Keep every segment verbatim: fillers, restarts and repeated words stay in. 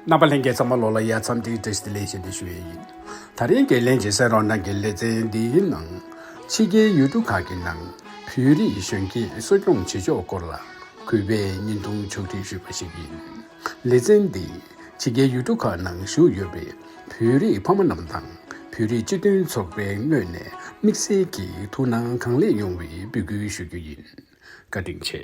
རྣམ་པ་ལྷན་རྒྱས་ཚང་མ་ལོ་ལ་ཡ་འཚམས་འདྲི་བཀྲ་ཤིས་བདེ་ལེགས་ཞེས་འདི་ཞུ་ཡས་ཡིན། ད་རིང་གི་ལྷན་རྒྱས་གསན་རོགས་གནང་གི་ལེ་ཚན་འདིའི་ནང་། ཕྱི་རྒྱལ་ཡུལ་གྲུ་ཁག་གི་ནང་བོད་རིགས་གཞོན་སྐྱེས་གསོ་སྐྱོང་བྱེད་ཕྱོགས་སྐོར་ལ་གུས་པས་བརྙན་ཐུང་ཕྱོགས་སྒྲིག་ཞུས་པ་ཞིག་ཡིན། ལེ་ཚན་འདི་ཕྱི་རྒྱལ་ཡུལ་གྲུ་ཁག་ནང་བཞུགས་ཡོད་པའི་བོད་རིགས་ཕ་མ་རྣམས་དང་བོད་རིགས་སྤྱི་མཐུན་ཚོགས་པའི་ངོས་ནས་དམིགས་བསལ་གྱི་ཐུགས་སྣང་གང་ལེགས་ཡོང་བའི་འབོད་སྐུལ་ཞུ་རྒྱུ་ཡིན། བཀའ་དྲིན་ཆེ།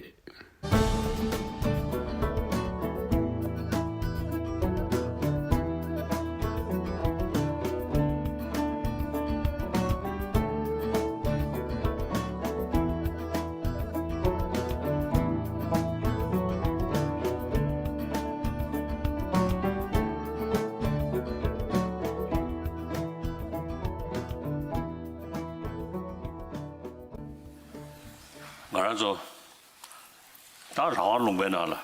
ང་རང་ཚོ་ད་རང་དབང་ལུང་པའི་ནང་ལ་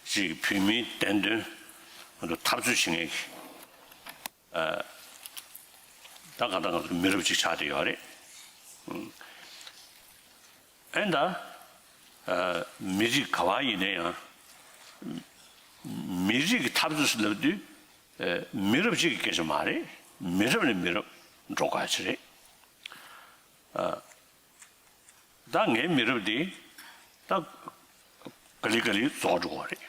ཅིག་བོད་མིའི་བདེན་དོན་ང་ཚོ་འཐབ་རྩོད་བྱེད་མཁན་གྱི་ཨ་ད་གང་ལྟར་ང་ཚོ་མི་རབས་ཅིག་ཆགས་བསྡད་ཡོད་རེད། ཨེ་ད་ཨ་མི་རིགས་ག་བ་ཡིན་ན་ཡང་མི་རིགས་ཀྱི་འཐབ་རྩོད་ཟེར་ལབ་དུས་ཨ་མི་རབས་གཅིག་གི་སྐད་ཆ་མ་རེད། མི་རབས་ནས་མི་རབས་འགྲོ་དགོས་ཡ་ཅིག་རེད། ཨ། ད་ངའི་མི་རབས་འདི་ད་ག་ལེ་ག་ལེ་རྫོགས་འགྲོ་གི་རེད།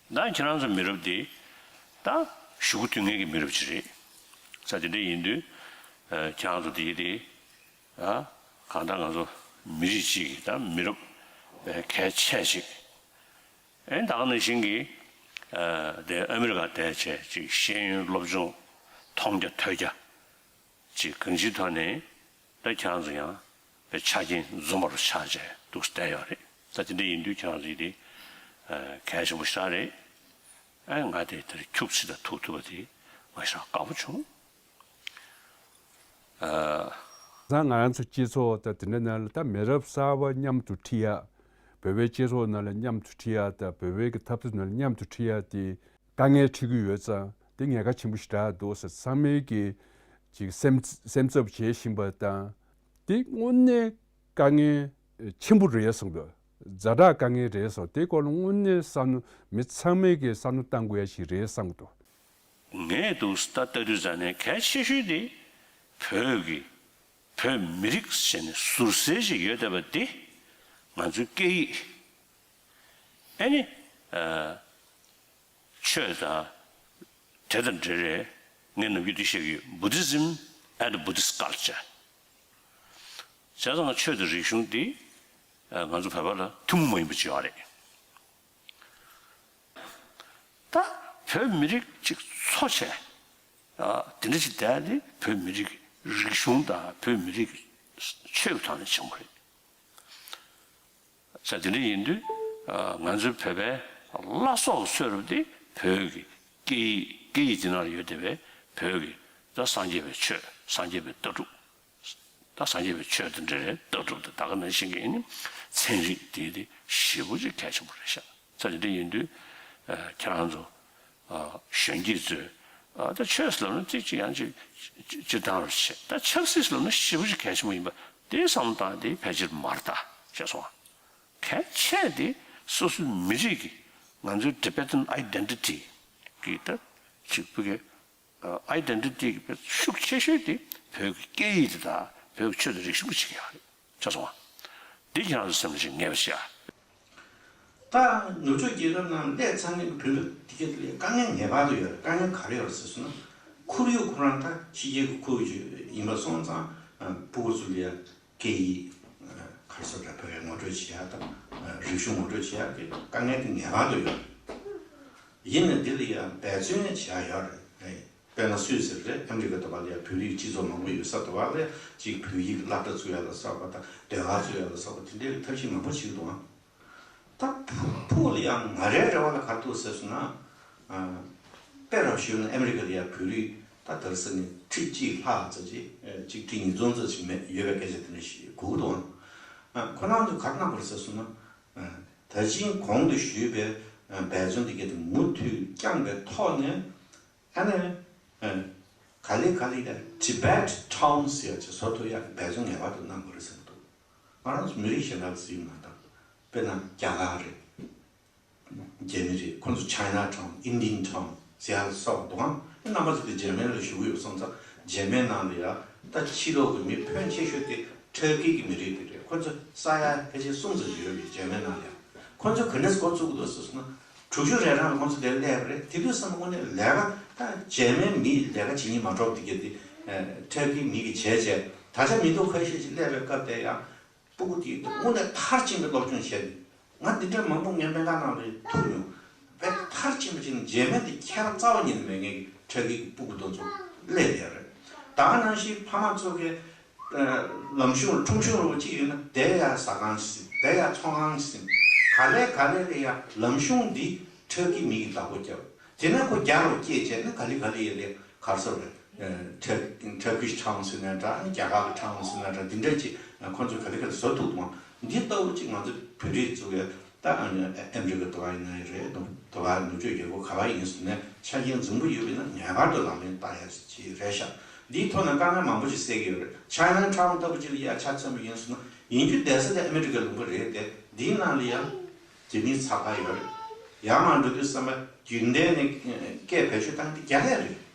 ད་ཁྱེད་རང་ཚོ་མི་རབས་འདི་ད་གཞུག་གུ་དུས་ངན་གྱི་མི་རབས་ཅིག་རེད། ས་དེ་འདྲ་ཡིན་དུས་ཨ་ཁྱེད་རང་ཚོ་འདི་དེ་ཨ་གང་ལྟར་ང་ཚོ་མི་རིགས་གཅིག་གི་ད་མི་རབས་གལ་ཆེ་ཅིག་ཨེ་ད་ག་ནང་བཞིན་གྱི་ཨ་དེ་ཨ་མི་རི་ཀ་བསྡད་བྱས་ཅིག་ཤེས་ཡོན་སློབ་སྦྱོང་མཐོང་རྒྱ་ཐོས་རྒྱ་ཅིག་གང་ཅིའི་ཐོག་ནས་ད་ཁྱེད་རང་ཚོ་ཡང་པའི་ཆ་རྐྱེན་འཛོམས་པ་རུ་ཆགས་བྱས་འདུག་བསྡད་ཡོད་རེད། ད་དེ་འདྲ་ཡིན་དུས་ཁྱེད་རང་ཚོ་ཡིན་དེ་གལ་ཆེན་པོ་ཞིག་རེད། ཨ་ང་དེ་དེར་ཁྱུག་ཙམ་ད་ཐུག་ཐུབ་པ་དེ་ང་ཞེ་དྲག་དགའ་པོ་བྱུང་། ཨ། ད་ང་རང་ཚོ་སྤྱི་ཚོགས་ད་དེ་འདྲ་ནང་ལ་ད་མི་རབས་གསར་པ་མཉམ་དུ་ཁྲིད་ཡ། བོད་པའི་སྤྱི་ཚོགས་ནང་ལ་མཉམ་དུ་ཁྲིད་ཡ་ད་བོད་པའི་གི་འཐབ་རྩོད་ནང་ལ་མཉམ་དུ་ཁྲིད་ཡ་དེ། དཀའ་ངལ་འཕྲད་ཀྱི་ཡོད་ཙང་དེ་ཉེན་ཁ་ཆེན་པོ་ཞིག་རག་འདུག་ཟེར། ཚང་མས་ཀྱི་ཅིག་སེམས་སེམས་འཚབ་བྱེད་བཞིན་པ་དང་། དེ་དངོས་གནས་དཀའ་ངལ་ཆེན་པོ་རེད་བསམ་གྱི་འདུག་ཛ་དྲག་དཀའ་ངལ་རེད་བསམ། དེ་སྐོར་ལ་དངོས་གནས་བསམ་བློ་མི་ཚང་མས་ཀྱི་བསམ་བློ་གཏང་དགོས་ཡ་ཞིག་རེད་བསམ་གྱི་འདུག་ངས་འདུག་ད་ལྟ་དུས་ཙང་ནས་གལ་ཆེ་ཤོས་དེ་བོད་ཀྱི་བོད་མི་རིགས་ཟེར་ནས་ཟུར་ཟའི་ཞིག་ཡོད་བསྡད་པ་དེ་ང་ཚོའི་སྐད་ཡིག་ཨ་ནི་ཨ། ཆོས་དང་། དེ་དང་འབྲེལ་བའི་ངས་ནམ་རྒྱུན་འདི་བཤད་ཀྱི་ཡོད། Buddhism and Buddhist culture། བྱས་ཙང་ཆོས་དང་རིག་གཞུང་འདི་ང་ཚོ་བོད་པ་ལ་ཐུན་མོང་མ་ཡིན་པ་ཅིག་ཡོད་རེད། ད་བོད་མི་རིགས་གཅིག་འཚོ་བྱས་དེ་འདྲ་ཅིག་བསྡད་དེ་བོད་མི་རིགས་རིག་གཞུང་དང་བོད་མི་རིགས་ཆོས་ཀྱི་ཐོག་ནས་བྱུང་བ་རེད། ས་དེ་འདྲ་ཡིན་དུས་ང་ཚོའི་བོད་པའི་བླ་སྲོག་གི་ཚོད་རུབ་དེ་བོད་ཀྱི་སྐད་ཡིག་སྐད་ཡིག་དེ་ནང་ལ་ཡོད་བསྡད་པའི་བོད་ཀྱི་ད་སངས་རྒྱས་པའི་ཆོས་སངས་རྒྱས་པའི་ལྟ་གྲུབ། ད་སངས་རྒྱས་པའི་ཆོས་དང་འབྲེལ་བའི་ལྟ་གྲུབ་དང་ད་ག་ནང་བཞིན་གྱི་ཨ་ནི་ཚན་རིག་དེ་དེ་ཞེ་པོ་ཅིག་གལ་ཆེན་པོ་རེད་ཤག་ས་དེ་འདྲ་ཡིན་དུས་ཁྱེད་རང་ཚོ། གཞོན་སྐྱེས་ཚོས་ད་ཆོས་ལབ་ན་ཅིག་ཅིག་ཡང་ཅིག་སྤྱིར་བཏང་རུ་བྱེད། ད་ཆབ་སྲིད་ལབ་ན་ཞེ་པོ་ཅིག་གལ་ཆེན་པོ་ཡིན་པ་དེ་བསམ་བློ་བཏང་དེ་ཕལ་ཆེར་མ་རེད་ད་བཤད་སོང་ང་། གལ་ཆེ་དེ་སོ་སོའི་མི་རིགས་ཀྱི་ང་ཚོའི་Tibetan identity གི་ད་ཅིག་བུ་གའི་identity གི་ཤུགས་ཆེ་ཤོས་དེ་བོད་ཀྱི་སྐད་ཡིག་དེ་དང་བོད་ཀྱི་ཆོས་དང་རིག་གཞུང་གི་ཆེད་ཡག་རེད། ཆགས་སོང་ང་། འདི་ཁྱེད་རང་ཚོ་སེམས་ལ་ཞིག་ངེས་པ་བྱས། ད་ནུབ་ཕྱོགས་རྒྱལ་ཁབ་ནང་སླེབས་ཚར་མཁན་གྱི་བོད་པ་དེ་ག་དེ་ལས་དཀའ་ངལ་ངེས་པར་དུ་ཡོད་རེད། དཀའ་ངལ་ག་རེ་ཡོད་རེད་ཟེར་སོང་ན། ཁོར་ཡུག་ཁོ་རང་ད་ཕྱི་རྒྱལ་གྱི་ཁོར་ཡུག་ཅིག་ཡིན་པ་སོང་ཙང་ཕྲུ་གུ་ཚོ་ལ་ཡ་སྐད་ཡིག་ག་རེ་ཟེར་ར་བོད་ཡིག་ངོ་སྤྲོད་བྱེད་ཡ་དང་རིག་གཞུང་ངོ་སྤྲོད་བྱེད་ཡ་གི་དཀའ་ངལ་དེ་ངེས་པར་དུ་ཡོད་རེད། ཡིན་ནའི་འདི་ལ་ཡ་འབད་བརྩོན་བྱེད་ཡ་ཡོད་རེད། དཔེར་ན་སུད་སི་རེད། ཨ་མི་རི་ཀ་དང་པ་ལ་ཡ་བོད་རིགས་སྤྱི་ཚོགས་མང་པོ་ཡོད་ས་དང་པ་ལ་ཡ་གཅིག་བོད་ཡིག་སློབ་གྲྭ་བཙུགས་ཡ་ལ་སོགས་པ་དང་ཟློས་གར་བཙུགས་ཡ་ལ་སོགས་པ་དེ་འདྲའི་ཐབས་ཤེས་མང་པོ་བྱེད་ཀྱི་འདུག་ཨང་། ད་ཕུ་ཕུ་ལ་ཡང་ང་རའི་རེ་བ་ལ་ག་རེ་འདུག་ཟེར་སོང་ན། དཔེ་རང་ཞུས་ན་ཨ་མི་རི་ཀ་ལ་ཡ་བོད་རིགས་ད་དར་ས་ནས་ཁྲི་གཅིག་ལྷག་ཙམ་ཅིག་གཅིག་ཁྲི་ཉིས་སྟོང་ཙམ་ཅིག་མེད་ཡོད་པའི་སྐད་ཆ་དེ་འདྲ་ཞིག་གོ་གི་འདུག་ཨང་། ཁོ་རང་ཚོས་ག་རེ་གནང་དགོས་རེད་ཟེར་སོང་ན། ད་ཅིང་གོང་དུ་ཞུས་པའི་འབད་བརྩོན་དེ་ག་དེ་མུ་མཐུད་བསྐྱངས་པའི་ཐོག་ནས། ཨ་ནི། ཨ། ག་ལེ་ག་ལེ་ཡ་Tibet Town ཟེར་ཡ་ཅིག་བཟོ་ཐུབ་ཡག་གི་འབད་བརྩོན་ངེས་པར་དུ་གནང་དགོས་རེད་བསམ་གྱི་འདུག་ང་རང་ཚོ་མི་རིགས་གཞན་དག་ལ་ཟེར་གྱི་མ་གཏོགས། དཔེར་ན་རྒྱ་གར་རེད། རྒྱ་མི་རེད། ཁོང་ཚོ་China Town, Indian Town ཟེར་ཡག་སོགས་འདུག་ཨང་། རྣམ་པ་ཚོ་དེ་འཇར་མན་ལ་བཞུགས་ཡོད་སོང་ཙང་འཇར་མན་ནང་ལ་ཡ་ད་ཕྱི་ལོགས་ཀྱི་མི་ཕོན་ཆེ་ཤོས་དེ་ཊར་ཀི་གི་མི་རིགས་དེ་རེད། ཁོང་ཚོ་ས་ཡ་ཕལ་ཆེར་གསུམ་ཙམ་ཡོད་རེད་འཇར་མན་ནང་ལ་ཡ། ཁོང་ཚོས་ག་འདྲས་འགོ་བཙུགས་འདུག་ཟེར་སོང་ན། དྲུག་ཅུ་རེ་གྲངས་ལ་ཁོང་ཚོ་དེར་སླེབས་པ་རེད། དེ་དུས་ཙམ་པ་དངོས་གནས་ལས་ཀ་ད་འཇར་མན་མིས་ལས་ཀ་བྱེད་སྙིང་མ་བྲོ་བ་དེ་ག་དེ་ཊར་ཀི་མི་གིས་བྱས་བྱས། ད་ཆ་མི་འདུག་ཁ་ཤས་ཤིག་སླེབས་པའི་སྐབས་དེ་ཡང་སྤུ་གུ་དེ་དངོས་གནས་མཐར་ཕྱིན་པའི་སློབ་སྦྱོང་བྱས་ནས། ང་འདི་འདྲ་མང་པོ་ངའི་སྨན་ཁང་ནང་ལ་ཐུག་མྱོང་། དཔེ་མཐར་ཕྱིན་པ་ཅིག་ནི་འཇར་མན་དེ་ཁྱད་པར་རྩ་བ་ཉིད་ནས་མེད་མཁན་གྱི་ཊར་ཀི་གི་སྤུ་གུ་དེ་ཚོ་སླེབས་བསྡད་རེད། ད་ག་ནང་བཞིན་ཕ་མ་ཚོ་གིས་ལམ་གཞུང་ཁྲོམ་གཞུང་རུ་གཅིག་ཡོད་ན་དེ་ཡང་ཟ་ཁང་ཞིག་ཟིན། དེ་ཡང་ཚོང་ཁང་ཞིག་ཟིན། ག་ལེ་ག་ལེ་ལ་ཡང་ལམ་གཞུང་འདི་ཊར་ཀི་མི་གིས་བདག་པོ་བརྒྱབ། དེ་ནས་ཁོ་རྒྱ་རུ་སྐྱེས་བྱས་ན་ག་ལེ་ག་ལེ་ཡ་ལེ་གར་སོ་རེད། Turkish Town ཟེར་ན་འདྲ། རྒྱ་གར་གྱི་Town ཟེར་ན་འདྲ། འདི་འདྲ་ཅིག་ཁོ་ཚོས་ག་ལེ་ག་ལེ་བཟོ་ཐུབ་འདུག་འདི་ལྟ་བུ་ཅིག་ང་ཚོ་བོད་རིགས་ཚོ་ཡ་ད་ཨ་མི་རི་ཀ་འདྲ་བ་ཡིན་ན་རེད། འདྲ་བ་ནུབ་ཕྱོགས་རྒྱལ་ཁབ་ག་བ་ཡིན་ཟེར་ནས་ཆ་རྐྱེན་འཛོམས་པོ་ཡོད་པ་ཡིན་ན་ངེས་པར་དུ་ལག་ལེན་བསྟར་ཡ་ཅིག་རེད་ཤག་འདིའི་ཐོག་ནས་དཀའ་ངལ་མང་པོ་ཞིག་སེལ་གྱི་ཡོད་རེད། China Town ལྟ་བུ་ཅིག་ལ་ཡ་ཆ་མཚོན་པ་ཡིན་ཟེར་ན། ཡིན་རྒྱུ་བསྡད་ས་དེ་ཨ་མི་རི་ཀ་ལུང་པ་རེད་དེ། འདིའི་ནང་ལ་ཡ་རྒྱ་མིའི་ཚགས་པར་ཡོད་རེད། ཡར་མར་འགྲོ་དུས་ཙམ་པ་རྒྱུན་ལྡན་ནས་སྐད་བེད་སྤྱོད་བཏང་དེ་རྒྱ་སྐད་རེད།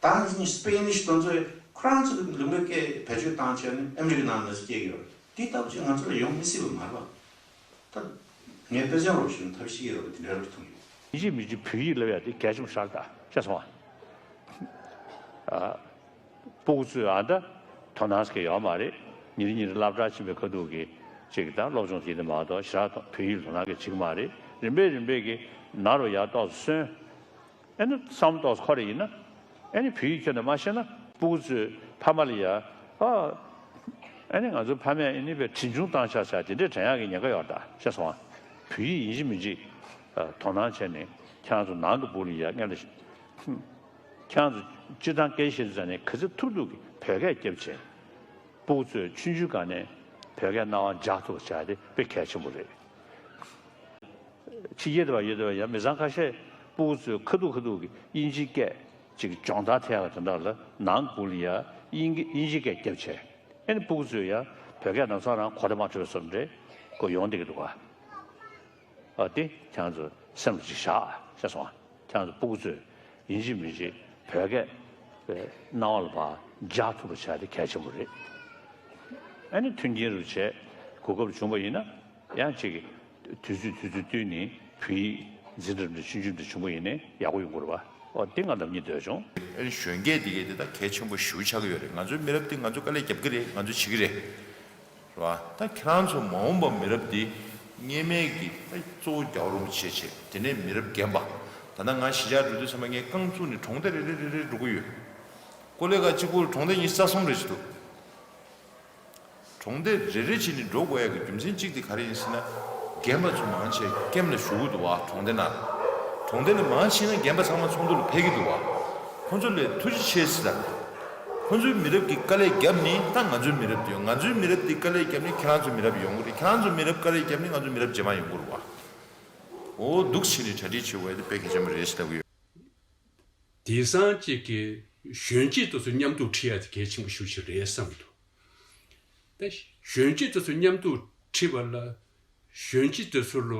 ད་ནི་Spanish དེ་ཚོས་ཁོ་རང་ཚོ་གི་ལུང་པའི་སྐད་བེད་སྤྱོད་བཏང་བྱས་ནས་ཨ་མི་རི་ཀའི་ནང་ལ་སྐད་ཡོད་རེད། དེ་ལྟ་བུ་ཅིག་ང་ཚོ་ལ་ཡོང་མི་སྲིད་པ་མ་རེད་པ། ད་ངས་དཔེ་ཆ་རོགས་ཞུ་ཐབས་ཤེས་ཀྱི་རོགས་དེ་འདྲ་རོགས་མཐོང་ཡོད། ཡིན་གཅིག་མིན་གཅིག་བོད་ཡིག་སློབ་ཡ་དེ་གལ་ཆེན་པོ་ཞིག་རེད། ད་ཤེས་སོང་ཨ། སྤུ་གུ་ཚོས་ཨ་ད་དོ་སྣང་ཟེར་མཁན་ཡོད་མ་རེད། ཉིན་རེ་ཉིན་རེ་སློབ་གྲྭར་ཕྱིན་པའི་ཁ་ཐུག་གི་ཅིག་ད་སློབ་སྦྱོང་བྱེད་དེ་མ་གཏོགས་ཞེ་དྲག་བོད་ཡིག་དོ་སྣང་གི་བྱེད་ཀྱི་མ་རེད། རིམ་པས་རིམ་པས་ཀྱི་ནང་རུ་ཡར་ཏོག་ཙམ་སོན། ཨེ་ནི་བསམ་བློ་ཏོག་ཙམ་འཁོར་རེ་ཡིན་ན། ཨེ་ནི་བོད་ཡིག་ཁྱོན་ནས་མ་ཤེས་ན་སྤུ་གུ་ཚོས་ཕ་མ་ལ་ཡ། ཨ་ཨེ་ནི་ང་ཚོའི་ཕ་མས་ཨེ་ནི་བས་དྲིན་ཆུང་བཏང་ཆགས་ཆགས་དེ་འདྲས་དྲན་ཡག་གི་ཉེན་ཁ་ཡོད་ད་ཤེས་སོང་ཨ། བོད་ཡིག་ཡིན་གཅིག་མིན་གཅིག་དོ་སྣང་བྱས་ནས་ཁྱེད་རང་ཚོ་ནང་དུ་སྦུག་ལ་ཡ་སྔོན་ལ། ཁྱེད་རང་ཚོ་སྤྱིར་བཏང་སྐད་ཆ་བཤད་དུས་ཙང་ནས་ག་ཚོད་ཐུབ་ཐུབ་ཀྱིས་བོད་སྐད་རྒྱབ་བྱས། སྤུ་གུ་ཚོས་ཆུང་ཆུང་སྒང་ནས་བོད་སྐད་རྣ་བར་འཇགས་ཐུབ་པ་བྱ་དེ་དཔེ་གལ་ཆེན་པོ་རེད། ཕྱི་རྒྱལ་དུ་བ་ཡོད་དུ་བ་ཡང་མི་ཚང་ཁ་ཤས་སྤུ་གུ་ཚོས་ཁ་ཐུག་ཁ་ཐུག་གིས་དབྱིན་ཇིའི་སྐད་ཅིག་སྦྱོང་བརྡར་ཐེབས་ཡག་དེ་འདྲ་ལ་ནང་སྒུག་ལ་ཡ་དབྱིན་དབྱིན་ཇིའི་སྐད་རྒྱབ་བྱས། ཨེ་ནི་སྤུ་གུ་ཚོས་ཡ་བོད་སྐད་ནམ་སང་རང་གོ་བརྡ་མ་འཕྲོད་པའི་བཟོ་འདྲ་ཁོ་ཡོང་བསྡད་ཀྱི་འདུག་ག་ཨ་དེ་ཁྱེད་རང་ཚོ་སེམས་ལ་ཅིག་བཞག་ཤེས་སོང་ཨ། ཁྱེད་རང་ཚོ་སྤུ་གུ་ཚོས་ཡིན་གཅིག་མིན་གཅིག་བོད་སྐད་རྣ་བ་ལ་ཕར་འཇགས་ཐུབ་པ་བྱ་དེ་གལ་ཆེན་པོ་རེད། ཨ་ནི་མཐུན་རྐྱེན་རུ་བྱས་གོ་སྐབས་བྱུང་བ་ཡིན་ན་ཡང་ཅིག་དུས་ཚོད་དུས་ཚོད་བསྟུན་ནས་བོད་ཡིག་འཛིན་གྲྭ་འདྲ་ཆུང་ཆུང་འདྲ་བྱུང་བ་ཡིན་ནའི་ཡག་པོ་ཡོང་གི་རེད་པ། ཨོ་དེ་ང་ལབ་སྙིང་འདོད་བྱུང་། ཨ་ནི་གཞོན་སྐྱེས་དེ་གས་དེ་ད་གལ་ཆེན་པོ་ཞེ་པོ་ཆགས་ཀྱི་ཡོད་རེད། ང་ཚོའི་མི་རབས་དེ་ང་ཚོ་དཀའ་ལས་རྒྱབ་ཀྱི་རེད། ང་ཚོ་བྱེད་ཀྱི་རེད། རེད་བ། ད་ཁྱེད་རང་ཚོ་མ་འོངས་པ་མི་རབས་འདི་སྔོན་མའི་གི་ད་གཙོ་བོ་རྒྱལ་བ་རིན་པོ་ཆེ་བྱས། དེ་ནས་མི་རབས་རྒན་པ། ད་ལྟ་ང་གཞིས་ཆགས་འགྲོ་དུས་ཚང་མ་ངས་རྐང་བཙུགས་ནས་གྲོང་སྡེ་རེ་རེ་རེ་རེ་འགྲོ་གི་ཡོད། ཀོ་ལེ་ག་གཅིག་པུར་གྲོང་སྡེ་ཉི་ཤུ་རྩ་གསུམ་རེ་ཅིག་འདུག་གྲོང་སྡེ་རེ་རེ་བྱས་ནས་འགྲོ་དགོས་ཡ་གི་རྒྱུ་མཚན་གཅིག་དེ་ག་རེ་ཡིན་ཟེར་ན། རྒན་པ་ཚོ་མང་ཆེ་ཀེམ་ལ་བཞུགས་ཀྱི་འདུག་བ། གྲོང་སྡེ་ནང་། གྲོང་སྡེ་ལ་མང་ཆེ་ན་རྒན་པ་ཚང་མ་ཚོགས་འདུ་ལ་ཕེབས་ཀྱི་འདུག་བ། ཁོ་ཚོ་ལ་ཐུགས་རྗེ་ཆེ་ཟེར་ད། ཁོ་ཚོའི་མི་རབས་ཀྱིས་དཀའ་ལས་བརྒྱབ་ནི་ད་ང་ཚོའི་མི་རབས་དེ་ཡོང་། ང་ཚོའི་མི་རབས་དེ་དཀའ་ལས་བརྒྱབ་ནི་ཁྱེད་རང་ཚོའི་མི་རབས་ཡོང་གི་རེད། ཁྱེད་རང་ཚོའི་མི་རབས་དཀའ་ལས་བརྒྱབ་ནི་ང་ཚོའི་མི་རབས་རྗེས་མ་ཡོང་གི་རེད་བ། འོ་འདུག་བྱས་ནས་གྲ་སྒྲིག་བྱེད་དགོས་ཡ་དེ་དཔེ་གལ་ཆེན་པོ་རེད་ཟེར་ལབ་ཀྱི་ཡོད། དེང་སང་ཅིག་གི་གཞོན་སྐྱེས་དེ་ཚོ་མཉམ་དུ་ཁྲིད་ཡ་དེ་གལ་ཆེན་པོ་ཞེ་པོ་ཅིག་རེད་བསམ་གྱི་འདུག་ད་གཞོན་སྐྱེས་དེ་ཚོ་མཉམ་དུ་ཁྲིད་པ་ལ་གཞོན་སྐྱེས་དེ་ཚོ་ལ་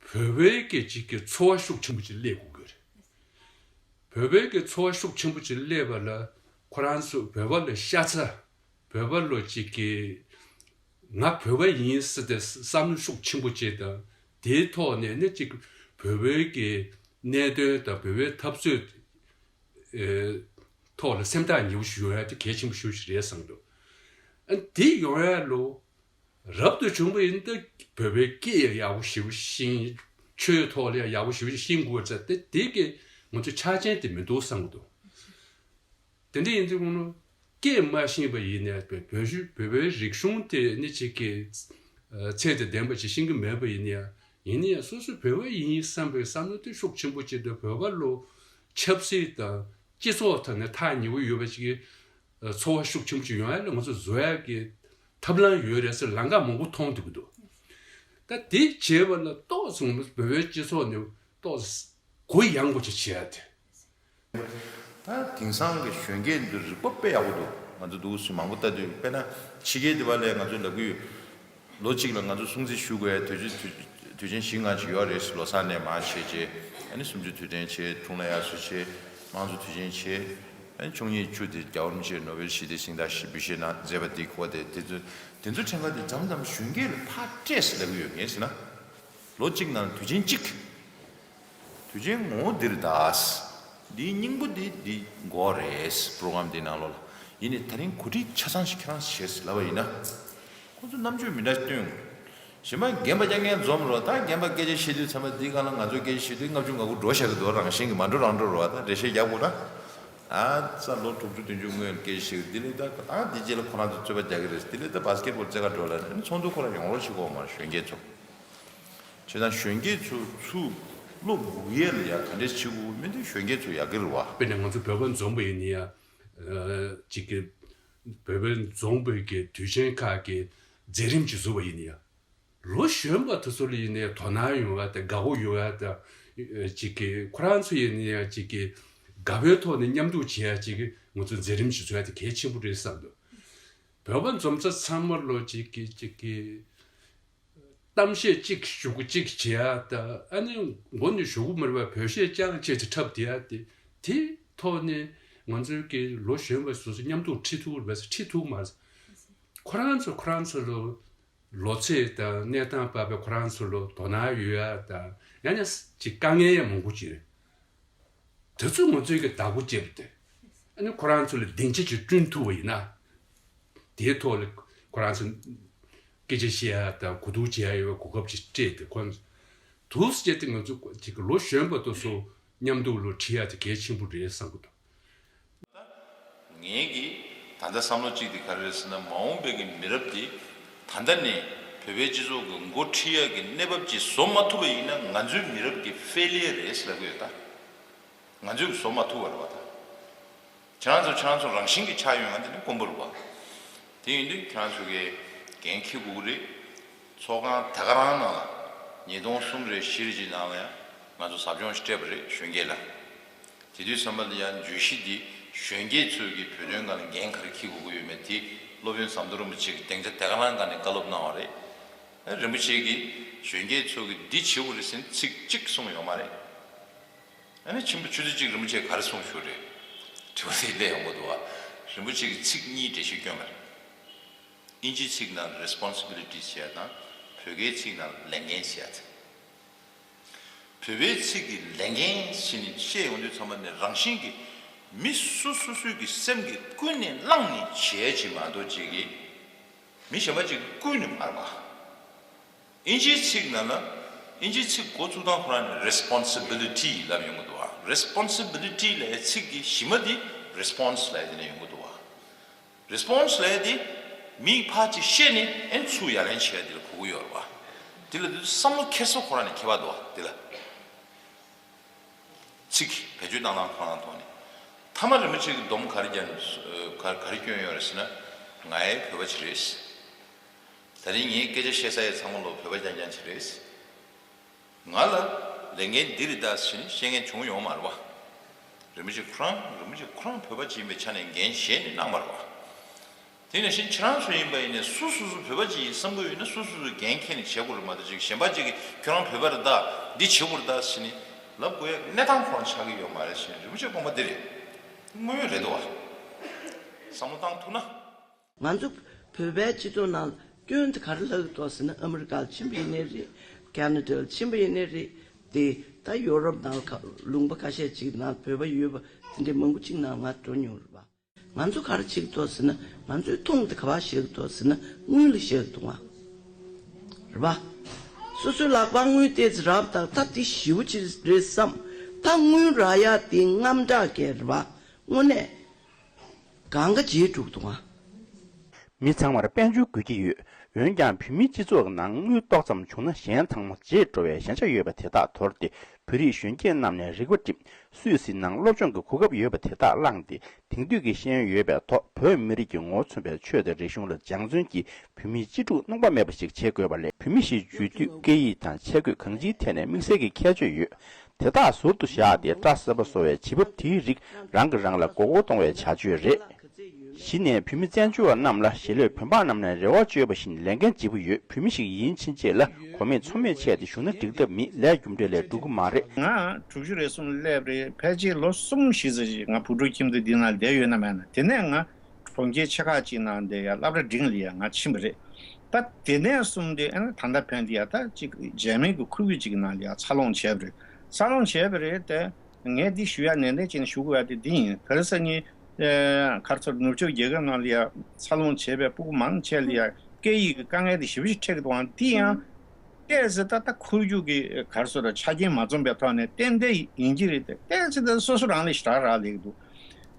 བོད་པའི་སྐད་ཅིག་གི་ཚོར་བ་ཤུགས་ཆེན་པོ་ཅིག་སླེབས་དགོས་ཀྱི་རེད། བོད་པའི་སྐད་ཚོར་བ་ཤུགས་ཆེན་པོ་ཅིག་སླེབས་པ་ལ་ཁོ་རང་ཚོ་བོད་པ་ལ་ཤ་ཚ། བོད་པ་ལོ་གཅིག་གིས་ང་བོད་པ་ཡིན་ཟེར་ཏེ་བསམ་བློ་ཤུགས་ཆེན་པོ་བྱས་དང་། དེའི་ཐོག་ནས་ནི་གཅིག་བོད་པའི་གི་གནད་དོན་དང་བོད་པའི་འཐབ་རྩོད་ཨེ་ཐོག་ལ་སེམས་ཐག་ཉེ་པོ་ཞིག་ཡོང་ཡ་དེ་གལ་ཆེན་པོ་ཞེ་པོ་ཞིག་རེད་བསམ་འདུག་ཨ་དེ་ཡོང་ཡ་ལོ་རབ་ཏུ་བྱུང་བ་ཡིན་ཏེ་བོད་པའི་སྐད་ཡག་པོ་ཞེ་པོ་ཤེས། ཆོས་ཐོག་ལ་ཡག་པོ་ཞེ་པོ་ཤེས་དགོས་ཙང་དེ་དེ་གི་ང་ཚོ་ཆ་རྐྱེན་དེ་མི་འདུག་བསམ་འདུག་དེ་འདྲ་ཡིན་དུས་ཁོང་ལ་སྐད་མ་ཤེས་པ་ཡིན་ནའི་བོད་བོད་བོད་པའི་རིག་གཞུང་དེ་ནི་གཅིག་གི་ཚད་དང་ལྡན་པ་ཅིག་ཤེས་ཀྱི་མེད་པ་ཡིན་ནའི་ཡིན་ནའི་སོ་སོ་བོད་པ་ཡིན་བསམ་པའི་བསམ་བློ་དེ་ཤུགས་ཆེན་པོ་ཅིག་དང་། བོད་པ་ལོ་ཆབ་སྲིད་དང་སྤྱི་ཚོགས་ཐོག་ནས་ཐག་ཉེ་པོ་ཡོད་པ་ཅིག་གི་ཚོར་བ་ཤུགས་ཆེན་པོ་ཅིག་ཡོང་ཡ་ལ་ང་ཚོ་བཟོ་ཡ་གི་ཐབས་ལམ་ཡོད་རེད་ཟེར་ལམ་ཁ་མང་པོ་མཐོང་ཐུབ་ཀྱི་འདུག་ད་དེ་བྱས་པ་ལ་ཏོག་ཙམ་བོད་པའི་སྤྱི་ཚོགས་ནས་ཏོག་ཙམ་གུ་ཡངས་པོ་ཅིག་བྱེད་ཡ་དེ། ད་དེང་སང་གི་གཞོན་སྐྱེས་འདི་རིག་པ་དཔེ་ཡག་པོ་འདུག་ང་ཚོ་འདུག་སེ་མང་པོ་ལྟ་དུས། དཔེར་ན་ཕྱི་རྒྱལ་དེ་བ་ལས་ང་ཚོ་ལབ་ཀྱི་ཡོད། ལོ་གཅིག་ལ་ང་ཚོ་སྲུང་བརྩི་ཞུ་དགོས་ཡ་དུས་ཚོད་དུས་ དུས་ཆེན་བཞི་ལྔ་ཅིག་ཡོད་རེད། ལོ་གསར་ནས་མར་བྱས་རྗེས་ཨ་ནི་གསུམ་བཅུ་དུས་དྲན་བྱས། འཁྲུངས་ལྷ་དབྱར་གསོལ་བྱས། དམངས་གཙོ་དུས་ཆེན་བྱས། ཨ་ནི་བཅུ་གཉིས་བཅུ་དེ་རྒྱལ་བ་རིན་པོ་ཆེས་ནོ་བེལ་ཞི་བདེའི་གཟེངས་རྟགས་ཞིག་འབུལ་བཞེས་གནང་མཛད་པ་འདི་གོ་དེ། དེ་ཚོ་དེ་ཚོ་དྲན་པ་དེ་མཚམས་མཚམས་གཞོན་སྐྱེས་ལ་ཕར་སྤྲད་ཟེར་ལབ་ཀྱི་ཡོད། ངས་ཟེར་ན། ལོ་གཅིག་ནང་དུས་ཆེན་གཅིག་དུས་ཆེན་ངོ་བོ་འདི་རེད་ད། འདིའི་སྙིང་པོ་འདི་འདི་འགོ་རེད། པྲོ་གྷ་རམ་འདིའི་ནང་ལོགས་ལ། ཡིན་ནའི་ད་རིང་གོ་སྒྲིག་ཆ་ཚང་ཞིག་ཁྱེད་རང་བྱས་ལབ་པ་ཡིན་ན། ཁོ་ཚོ་རྣམ་དཔྱོད་མི་འདྲ་སྟོན། གཞན་པ་རྒན་པ་རྐྱང་རྐྱང་འཛོམས་རོགས། ད་རྒན་པ་སྐད་ཆ་བཤད་དུས་ཚང་མ་འདི་སྒང་ལ་ང་ཚོ་སྐད་ཆ་བཤད་དུས་ལྔ་བཅུ་ང་དགུ་འགྲོ་བཞག་གི་འདུག་རང་བཞིན་གྱི་མ་འགྲོ་རང་འགྲོ་རོགས། ད་འགྲེལ་བཤད་རྒྱག་དགོས་ན། ཨ་ཙ་ལོ་དྲུག་ཅུ་བདུན་ཅུ་སྔོན་སྐད་ཆ་བཤད་གི་འདི་ལས་ད་ད་འདི་རྗེས་ལ་ཁོ་རང་ཚོ་རྩོད་པ་རྒྱག་གི་རེད། འདི་ལས་ད་བྷ་སི་ཀེ་ཊི་བྷོལ་རྩེད་གར་འགྲོ་ལ་ཚོགས་འདུ་ཁོ་རང་ཡོང་རོགས་བྱེད་དགོས་མ་རེད། གཞོན་སྐྱེས་ཚོ། བྱས་ཙང་གཞོན་སྐྱེས་ཚོ་ཚུར་བློ་འགུག་ཡས་ལ་ཡ་ག་འདྲས་བྱེད་དགོས་མིན་དེ་གཞོན་སྐྱེས་ཚོ་ཡག་གི་རེད་བ། དཔེར་ན་ང་ཚོ་བོད་པ་འཛོམས་པ་ཡིན་ན་ཡ། ཨ་ཅིག་གི་བོད་པ་འཛོམས་པའི་གི་དུས་ཆེན་ཁག་གི་མཛད་རིམ་ཅིག་བཟོ་བ་ཡིན་ན་ཡ། ལོ་གཞོན་པ་དེ་ཚོ་ལ་ཡིན་ན་ཡ་དོ་སྣང་ཡོང་ཡ་དང་དགའ་པོ་ཡོང་ཡ་དང་། ཨ་ཅིག་གི་ཁོ་རང་ཚོ་ཡིན་ན་ཡ་ཅིག་གི་དགའ་པོའི་ཐོག་ནས་མཉམ་འདུག་བྱེད་ཡ་ཅིག་གི་ང་ཚོ་མཛད་རིམ་ཅིག་བཟོ་ཡ་དེ་གལ་ཆེན་པོ་རེད་བསམ་འདུག་བོད་པ་འཛོམས་ས་ཚང་མ་ལོ་ཅིག་གི་ཅིག་གི་གཏམ་བཤད་གཅིག་ཞུ་གི་གཅིག་བྱེད་ཡ་ད། ཨ་ནི་མགོ་ནས་ཞུ་གི་མ་རེད་པ། བོད་གཞས་རྐྱང་བྱས་ཏེ་འཁྲབ་བསྡད་ཡ་དེ། དེའི་ཐོག་ནས་ང་ཚོའི་གི་ལོ་གཞོན་པ་སོ་སོ་མཉམ་དུ་ཁྲིད་ཐུབ་རེད་པས། ཁྲིད་ཐུབ་མ་རེད། ཁོ་རང་ཚོ་ཁོ་རང་ཚོ་ལོ་ལོ་ཚད་དང་གནས་སྟངས་བབས་པའི་ཁོ་རང་ཚོ་ལོ་དོ་སྣང་ཡོད་ཡ་ད། ཡང་ན་ཅིག་དཀའ་ངལ་ཡང་མང་པོ་ཅིག་རེད། དེ་ཚོ་ང་ཚོའི་གི་བདག་པོ་བྱས་པ་དེ། ཨ་ནི་ཁོ་རང་ཚོ་ལ་སྡིངས་ཆ་ཅིག་བསྐྲུན་ཐུབ་པ་ཡིན་ན། དེའི་ཐོག་ལ་ཁོ་རང་ཚོ་སྐད་ཆ་བཤད་ཡ་དང་གོ་བསྡུར་བྱེད་ཡ་ཡོད་པའི་གོ་སྐབས་ཅིག་སྤྲད་དེ། ཁོ་ཚོ་དུས་བཅད་དེ་ང་ཚོ་ཅིག་ལོ་གཞོན་པ་དེ་ཚོ་མཉམ་དུ་ལོ་ཁྲིད་ཡ་དེ་གལ་ཆེན་པོ་རེད་བསམ་གི་འདུག་ངས་ཀྱི་ད་ལྟ་བསམ་བློ་གཅིག་དེ་ག་རེ་རེད་ཟེར་ན། མ་འོངས་པའི་གི་མི་རབས་དེ་ད་ལྟ་ནས་བོད་པའི་སྤྱི་ཚོགས་ཀྱི་འགོ་ཁྲིད་ཡ་གི་གནས་བབ་ཅིག་བཟོ་མ་ཐུབ་པ་ཡིན་ན་ང་ཚོའི་མི་རབས་ཀྱི་ཕེ་ལི་ཡར་རེད་ཟེར་ལབ་གི་ཡོད་ད། ང་ཚོས་བཟོ་མ་ཐུབ་པ་རེད་བ་ད། ཁྱེད་རང་ཚོ་ཁྱེད་རང་ཚོ་རང་བཞིན་གྱིས་ཆགས་ཡོང་ཡ་དེ་ནི་དཀོན་པོ་རེད་བ། དེ་ཡིན་དུས་ཁྱེད་རང་ཚོ་གིས་འགན་འཁྱེར་དགོས་ཀྱི་རེད། ཚོགས་ཁང་ད་ག་རང་ནང་ལ་ཉིས་སྟོང་གསུམ་རེ་བཞི་རེ་གཅིག་ནང་ལ་ཡང་ང་ཚོ་ཟབ་སྦྱོང་ཞིག་སྤྲད་པ་རེད་གཞོན་སྐྱེས་ལ། དེ་དུས་ཙམ་པ་ལ་ཡང་བརྗོད་གཞི་འདི་གཞོན་སྐྱེས་ཚོས་ཀྱི་བོད་དོན་སྒང་ལ་འགན་ག་རེ་འཁྱེར་དགོས་ཀྱི་ཡོད་མེད་དེ་སློབ་དཔོན་ཟམ་གདོང་རིན་པོ་ཆེ་གིས་སྡིངས་ཆ་ད་ག་རང་སྒང་ནས་བཀའ་སློབ་གནང་བ་རེད། ཨ་རིན་པོ་ཆེ་གིས་གཞོན་སྐྱེས་ཚོ་གིས་འདི་བྱེད་དགོས་རེད་ཟེར་ཚིག་གཅིག་གསུངས་ཡོད་མ་རེད། ཨ་ནི་ཕྱིན་པ་ཆུ་ཚོད་གཅིག་རིན་པོ་ཆེས་ག་རེ་གསུངས་བཞུགས་རེད། དྲི་བ་དེ་སླེབས་ཡོང་གི་འདུག་བ། རིན་པོ་ཆེ་གིས་ཚིག་གཉིས་འགྲེལ་བཤད་བསྐྱོན་པ་རེད། ཨིན་ཇིའི་ཚིག་ནང་responsibility་ཟེར་ཡ་དང་བོད་སྐད་ཚིག་ནང་ལས་འགན་ཟེར་ཡ་དེ། བོད་པའི་ཚིག་གི་ལས་འགན་ཟེར་ནས་བཤད་ཡོང་དུས་ཚང་མ་ནས་རང་བཞིན་གྱིས་མི་སོ་སོ་སོའི་གི་སེམས་ཀྱི་ཀུན་ནས་བསླངས་ནས་བྱས་ཅིག་མ་གཏོགས་ཅིག་གིས་མི་གཞན་པ་ཅིག་ཀུན་ནས་མ་རེད་པ། ཨིན་ཇིའི་ཚིག་ནང་ལ་ཨིན་ཇིའི་ཚིག་འགོ་བཙུགས་སྟངས་ཁོ་རང་ནས་responsibility་ལབ་ཡོང་གི་འདུག་བ། responsibility་ལབ་ཡའི་ཚིག་གི་གཞི་མ་དེ་response་ལབ་ཡ་དེ་ནས་ཡོང་གི་འདུག་བ། response་ལབ་ཡ་དེ་མིས་ཕར་ཅིག་བཤད་ནས་ཨེ་ཚུར་ཡ་ལན་བྱེད་ཡ་དེ་ལ་གོ་གི་ཡོད་རེད་བ། དེ་ལ་དེ་བསམ་བློ་འཁྱེར་ས་ཁོ་རང་ནས་འཁྱེར་བ་འདུག་བ་དེ་ལ། ཚིག་བེད་སྤྱོད་གནང་སྟངས་ཁོ་རང་ཐོག་ནས། ཐ་མ་རིན་པོ་ཆེ་གི་སྡོམ་ག་རེ་བརྒྱབ་ནས་ག་ག་རེ་བསྐྱོན་ཡོད་རེད་ཟེར་ན། ང་ཡང་བོད་པ་ཅིག་རེད། ད་རིང་ངས་སྐད་ཆ་བཤད་ས་ཡི་ཚང་མ་ལོ་བོད་པ་རྐྱང་རྐྱང་ཅིག་རེད། ང་ལ་ལས་འགན་འདི་རེད་ད་ཟེར་ནས་བཤད་མཁན་བྱུང་ཡོང་མ་རེད་བ། རིན་པོ་ཆེ་ཁོ་རང་རིན་པོ་ཆེ་ཁོ་རང་བོད་པ་ཅིག་ཡིན་པའི་ཆ་ནས་འགན་བཞེས་ནས་གནང་བ་རེད་བ། དེ་ནང་བཞིན་ཁྱེད་རང་ཚོ་ཡིན་པ་ཡིན་ནའི་སུ་སུ་སུ་བོད་པ་ཅིག་ཡིན་བསམ་གྱི་ཡོད་ན་སུ་སུ་སུ་འགན་འཁྱེར་ནས་བྱེད་དགོས་རེད་མ་གཏོགས་ཅིག་གཞན་པ་ཅིག་གིས་ཁྱོད་རང་བོད་པ་རེད་ད་འདི་བྱེད་དགོས་རེད་ད་ཟེར་ནས་ལབ་དགོས་ཡ་གནས་སྟངས་ཁོ་རང་ཆགས་ཀྱི་ཡོད་མ་རེད་ཟེར་ནས་རིན་པོ་ཆེ་དགོངས་པ་འདི་རེད། དངོས་ཡོད་རེད་འདུག་བ། བསམ་བློ་བཏང་ཐུབ་ན། ང་ཚོ་བོད་པའི་སྤྱི་ཚོགས་ནང་སྐྱོན་དེ་ག་རེ་ལྷག་གི་འདུག་ཟེར་ན། ཨ་མི་རི་ཀར་ཕྱིན་པ་ཡིན་ནའི་རེད། ཁ་ན་ཌར་ཕྱིན་པ་ཡིན་ནའི་རེད། དེ་ད་ཡོ་རོབ་ནང་ཁ་ལུང་པ་ཁ་ཤས་ཅིག་ནང་བོད་པ་ཡོད་པ་དེ་འདྲའི་མང་པོ་ཅིག་ནང་ང་འགྲོ་མྱོང་རེད་པ། ང་ཚོ་ག་རེ་བྱེད་ཀྱི་འདུག་ཟེར་ན། ང་ཚོའི་མཐོང་དེ་ག་པར་བཞག་གི་འདུག་ཟེར་ན། དངུལ་ལ་བཞག་གི་འདུག་ང་། རེད་པ། སོ་སོའི་ལག་པར་དངུལ་ཏོག་ཙམ་རག་པ་དང་ད་དེ་ཞེ་པོ་ཅིག་རེད་བསམ། ད་དངུལ་རག་ཡ་དེ་དངངས་སྐྲག་སྐྱེ་རེད་པ། དངོས་གནས། གང་ག་བརྗེད་འགྲོ་གི་འདུག་ཨ། མི་ཚང་མར་དཔལ་འབྱོར་དགོས་ཀྱི་ཡོད། འོན་ཀྱང་བོད་མིའི་སྤྱི་ཚོགས་ཀྱི་ནང་དངུལ་ཏོག་ཙམ་བྱུང་ན་གཞན་ཚང་མ་བརྗེད་འགྲོ་བའི་ཞན་ཆ་ཡོད་པ་དེ་དག་དོར་ཏེ། བོད་རིགས་གཞོན་སྐྱེས་རྣམས་ནས་རིག་པ་བསྒྲིམས། སུད་སི་ནང་སློབ་སྦྱོང་གི་གོ་སྐབས་ཡོད་པ་དེ་དག་བླངས་ཏེ། དེང་དུས་ཀྱི་ཤེས་ཡོན་ཡོད་པའི་ཐོག་བོད་མི་རིགས་ཀྱི་ངོ་བོ་མཚོན་པའི་ཆོས་དང་རིག་གཞུང་ལ་སྦྱང་བརྩོན་གྱིས། བོད་མིའི་གཅེས་ཕྲུག་སྣང་བ་མེད་པ་ཞིག་བྱེད་དགོས་པ་ལས། བོད་མི་ཞེས་བརྗོད་དུས་སྐད་ཡིག་དང་ཆས་གོས་གང་ཅིའི་ཐད་ནས་དམིགས་བསལ་གྱི་ཁྱད་ཆོས་ཡོད། དེ་དག་ཟུར་དུ་བཞག་སྟེ། སྐྲ་སེར་པོ་བཟོ་བའི་བྱེད་བབ་དེའི་རིགས་རང་གིས་རང་ལ་མགོ་སྐོར་གཏོང་བའི་བྱ་སྤྱོད་རེད། གཞི་ནས་བོད་མི་བཙན་བྱོལ་བ་རྣམས་ལ་ཞལ་ལོས་བོད་འབངས་རྣམས་ནས་རེ་བ་བཅོལ་བ་བཞིན་ལས་འགན་ལྗིད་པོ་ཡོད། བོད་མི་ཞིག་ཡིན་ཕྱིན་ཆད་ལ་གོ་མེད་ཚོར་མེད་བྱས་ཏེ་བཞུགས་ན་འགྲིག་ཐབས་མེད། ལས་རྒྱུ་འབྲས་ལས་སྡུག་གི་མ་རེད། ང་དྲུག་ཅུ་རེ་གསུམ་སླེབས་རེད། ཕལ་ཆེར་ལོ་གསུམ་བཞི་ཙམ་ཞིག་ང་བུ་ཕྲུག་ཁྱིམ་དུ་འདི་ན་བསྡད་ཡོད་ན་མེད་ན། དེ་ནས་ང་གྲོང་ཁྱེར་ཆེ་ཁག་ཅིག་ནང་བསྡད་ཡ་སློབ་གྲྭ་འབྲིང་ལ་ཡ་ང་ཕྱིན་པ་རེད། ད་དེ་ནས་བཟུང་སྟེ་ཨ་ནི་ད་ལྟ་བོད་འདི་ཡ་ད་ཅིག་འཇར་མན་གྱི་ཁུལ་གྱི་ཅིག་ནང་ལ་ཡ་འཚར་ལོངས་བྱས་པ་རེད། འཚར་ལོངས་བྱས་པ་རེད་དེ། ངས་འདི་ཞུ་ཡ་ནན་ཏན་བྱས་ནས་ཞུ་དགོས་ཡ་དེ་འདི་ཡིན། ག་རེ་ཟེར་ནི། ཨེ། ག་རེ་ཟེར། ནུབ་ཕྱོགས་རྒྱལ་ཁབ་ནང་ལ་ཡ་འཚར་ལོངས་བྱས་པའི་སྤུ་གུ་མང་ཆེ་ལ་ཡ་སྐད་ཡིག་གི་དཀའ་ངལ་དེ་ཞེ་པོ་ཅིག་འཕྲད་ཀྱི་འདུག་ཨང་། དེ་ཡང་ཏོག་ཙམ་ད་ལྟ་ཁོར་ཡུག་གི་ག་རེ་ཟེར་ཆ་རྐྱེན་མ་འཛོམས་པའི་ཐོག་ནས་ཏན་ཏན་ཡིན་གྱི་རེད་དེ། ཏོག་ཙམ་ད་སོ་སོ་རང་ལ་ཞེ་དྲག་རག་ལས་ཀྱི་འདུག་